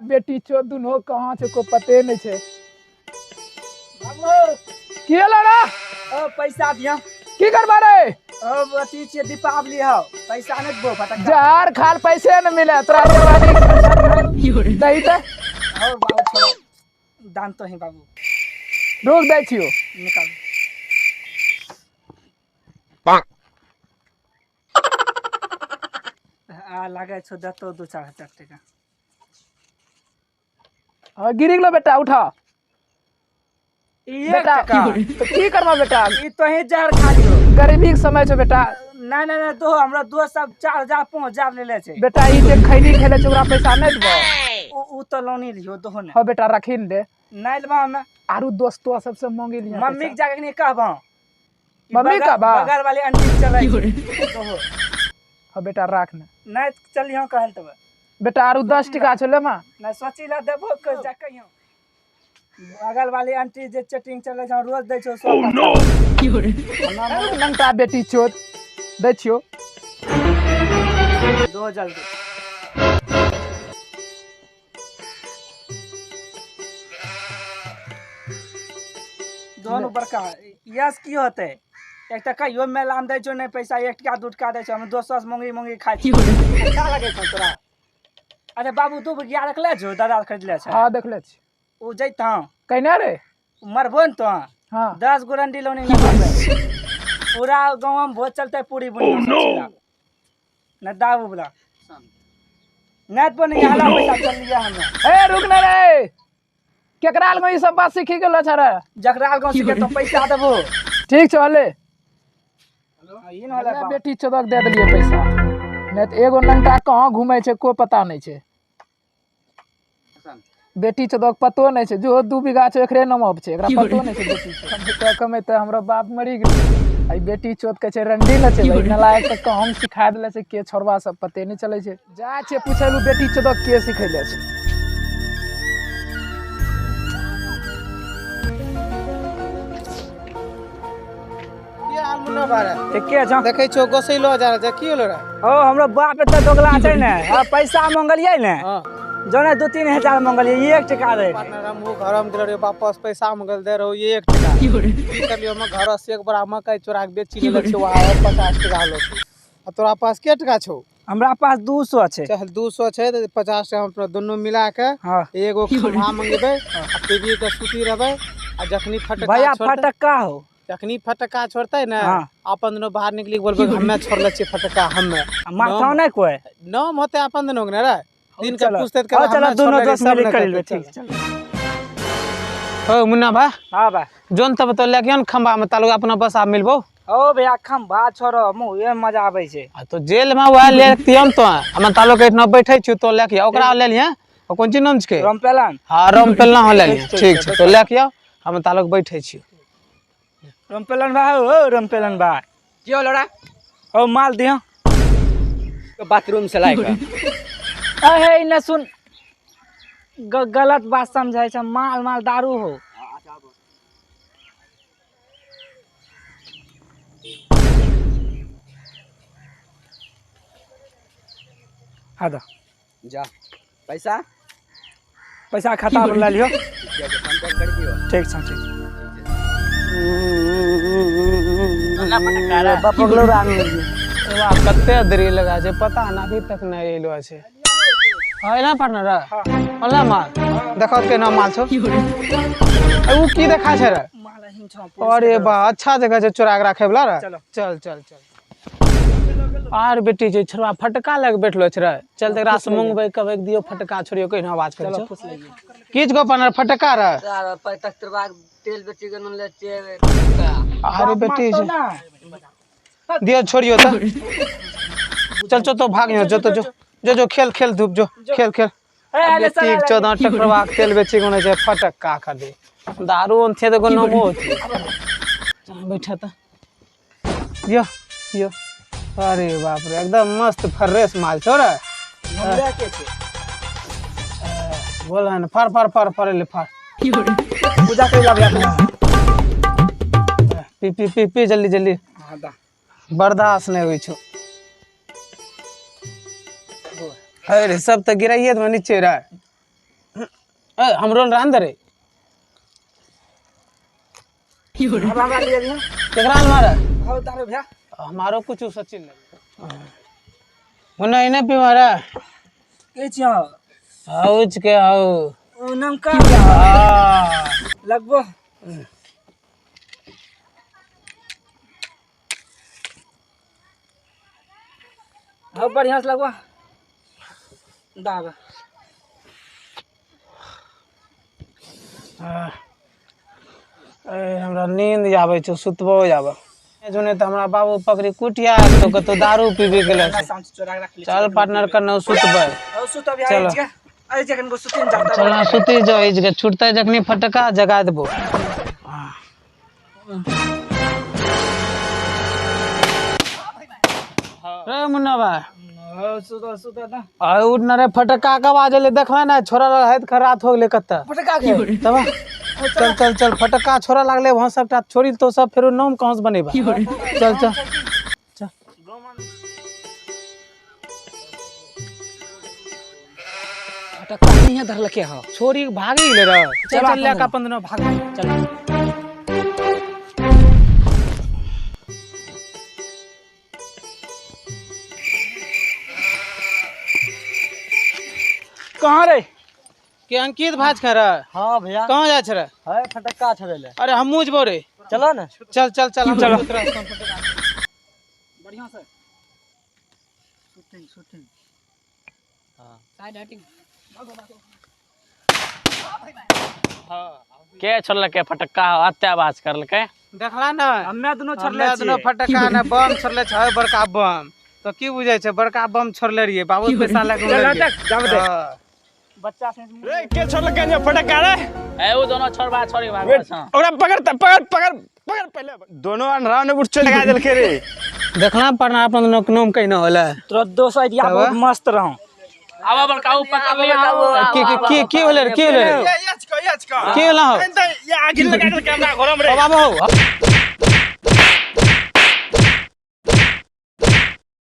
बेटी चो दुनू कहाँ छै को पते नहि छै। बाबू की भेलो रे? ओ पैसा दिया। की करबा रे? ओ अथी छियै दीपावली हौ, पैसा नहि देबो फटक्का। जहर खाल पैसे न मिले तोरा दही तऽ। हौ बाबू छोड़ो, दान तो ही बाबू। रुक दै छियो। निकाल। आ लागै छौ देतो 2-4 हजार टका। हाँ, गिरी गेलो बेटा, उठा। ई एक बेटा टका तऽ की करबा बेटा? ई तोही जहर खा लियो। गरीबी के समय छै बेटा। नहीं नहीं नहीं, दो हमरा दोस्त सब 4000 5000 ले ले छै। बेटा ई जे खैनी खेले छै ओकरा पैसा नहि देबो? उ तो लोनी लियो दो ने। हाँ बेटा रखी ने दे। नहीं लेबा हमे। आरू दोस्तो सबसे मांगी लिया। मम्मी के जाके नहीं कहबा। मम्मी कहबा? बगल वाली आंटी के चलै छै दो। हाँ बेटा राख ने। नहीं चलियो कहल तब। बेटा आरू 10 टका छौ लेमा? नहीं सोची ला देबो के जा कहियो। बगल वाली आंटी जे चैटिंग चलै छै रोज दै छौ 100। नंगटा बेटी चोद दै छियो। दो जल्दी। दोनों बड़का यस की होते एक टका यो मेला में दै छौ नहीं पैसा 1 टका 2 टका दै छौ। हम दोस्त से मंगी मंगी खाइ छी। अच्छा लगै छौ तोरा? अच्छा बाबू दू बगिया रखले छौ दादा खरीदले छै? हाँ देखले छी। ओ जैतौ कहने रे मरबो ने तो। हाँ 10 गो रंडी लोनी नहीं मरबै। पूरा गाँव में भोज चलते पूरी बुनी न दाबू बोला नहीं तो नहीं हला पैसा चल लिया हमें। ए रुक ना रे, केकरा लग ई सब बात सीखी गेलो छ रे? जकरा गाँव सीखे तो पैसा देबो। ठीक छौ ले। ई न होले बाप। बेटी चोदक दे देलियै पैसा, नहीं तऽ एगो नंगटा कहाँ घूमै छै को पता नहीं छै। बेटी चोदक पतो नहीं छै, जो 2 बीघा छै एकरे नाम छै, एकरा पतो नहीं छै। बेटी कमैते कमैते हमरो बाप मरी गेलै। आई बेटी चोद के छै रंडी न छै भाई, नालायक तऽ कहाँ सिखा देले छै के छोड़वा सब पते नहीं चलै छै। जा छै पूछलू बेटी चोदक के सिखैले छै। ठीके छौ। देखै छौ गोसैलो जा रहल छै, की होलो रे? ओ हमरो बाप एते दोगला छै ने, आ पैसा मंगलियै ने। हाँ। जने 2-3 हजार मंगलियै 1 टका दे। पार्टनर हम घर में दिलो रे वापस पैसा मंगल दे रहो 1 टका। की करलियो हम घर से एक बड़ा मकई चोरा के बेची लेले छियो, वहाँ 50 टका होलो। आ तोरा पास के टका छौ? हमरा पास 200 छै। चल 200 छै तऽ 50 टका हम अपना दुनू मिला के हाँ। एगो खम्भा मंगेबै आ पीबी के सूती रहबै आ जखनी फटका भैया छोड़तै फटक्का हो, जखनी फटका छोड़तै ने हाँ। अपन दुनू बाहर निकली बोलबै हमे छोड़ले छियै फटका हमे। मारतौ नहि कोइ? नाम होतै अपन दुनू के ने रे। दिन के चलो। पूछतै तऽ हाँ, कहबै चलो हमे दुनू छोड़ले दोस्त सब मिली ने करि लेबै, कहतै, ठीक चल। चल। ओ मुन्ना भाई। हाँ भाई। जोन तब तो लेके आन खंबा में तालु अपना बस आ मिलबो। ओ भैया खंबा छोड़ो, मुँह में मजा आबै छै। आ तो जेल में वह ले हम तो हम तालु के इतना बैठे छी तो लेके आओ, ओकरा ले लिहे। ओ कोन चीज नाम छै? रमपेलन। हाँ रमपेलना हो ले लिहे। ठीक छै तो लेके आओ, हम तालु के बैठे छी। रमपेलन भाई, ओ रमपेलन भाई। की होलो रे? ओ माल दियो। बाथरूम से लाके। अहे न सुन, गलत बात समझै छै, माल माल दारू हो। हाँ दा। जा पैसा? पैसा खाता पर ला लियो। कर दियो। ठीक छै ठीक। कते देरी लगा छै पता ना, अभी तक नहीं एलो छै। हाँ एना पार्टनर ओला माल देखो केना माल छौ। उ की देखा छै रे? अरे बा अच्छा जगह छै चोरा के राखे वाला रे। चल चल चल। आर बेटी जे छोड़वा फटका लग बैठलो छै रे, चल तकरा से मंगबै कहबै दियो फटका छोड़ियो कहिना आवाज करै छौ। किछ गो पार्टनर फटका रे। तेल बेची के नून ले छियै। अरे बेटी दियो छोड़ियो त। चल चल तो भाग जो तो जो जो जो खेल खेल धूप जो खेल खेल। ठीक 14 टकरवा तेल बेची कोने छै फटक्का खाली दारू ओनथे त कोनो नमो बैठा त यो यो। अरे बाप रे एकदम मस्त फ्रेश माल छौ रे। बोल न फर फर फर फर ले फर। पूजा कर ला भैया। पी पी पी पी जल्दी जल्दी। बर्दाश्त नहीं होइ छौ। अरे सब तऽ गिराइए देबै नीचे रे। ए हमरो रहन दे रे। हमरा लिए दिया। केकरा मारे? हो दारू भैया। हमारो कुछ सचिन लगे। मुन्ना इने पीवा रे। के छियो? हौच के हौ। ओ नाम का? हां लगबो। हाँ बढ़िया से लगवा दाब। ए हमरा नींद आबै छौ, सुतबो आबै जुने त हमरा बाबू पकड़ी कुटिया तो कतो दारू पीबे गेल। चल पार्टनर कने सुतबै। सुतब यार के अरे जखन को सुतिन जाता। चल सुति जो is के छुटतै जखनी फटका जगा देबो। रे मुन्ना भाई सुतो सुतो ना। आ उठ न रे, फटका कब आ गेलै देखबै ना, छोरा रहैत खरात हो गेलै कत्ता फटका के। तब चल चल चल फटका छोरा लागले वहां सबटा छोड़ी तो सब फेरो नाम कहां से बनेबा। चल चल चल। फटका नहीं धरलके हो, छोरी भागी गेलै रे। चल चल लेका अपन दोनो भाग चल। कहाँ रे के अंकित भाज खा रे? हां भैया। कहाँ जाय छ रे? है फटक्का छड़ेले। अरे हमहू जबो रे। चलो ना। चल चल चल हम चलो। बढ़िया से शूटिंग शूटिंग। हां साइड हटिंग। भागो भागो। हां के छोड़लके फटक्का अत्ते आवाज करलके? देखला ना हम्मे दोनों छोड़ले हम्मे दोनों फटक्का ना बम छोड़ले छ, बड़का बम। तो की बुझै छै बड़का बम छोड़ले रहिए, बाबू पैसा लगे। चल जाब दे बच्चा से। रे के छोड़लके ने फटक्का रे? ए उ दोनों छोड़बा छोड़ी भागो छ। ओकरा पकड़ पकड़ पकड़ पकड़ पहले दोनों अनराव ने उठ लगा देलके रे। देखला पर अपन दोनों के नाम कहिना होले। तोरा दोस्त आइडिया बहुत मस्त रहौ। आवा बड़का उ पकड़ लिया। की की की होले रे? की होले रे? ये अचका ये अचका की होला हो? ये आगे लगा देलके हमरा घरम रे। बाबू हो।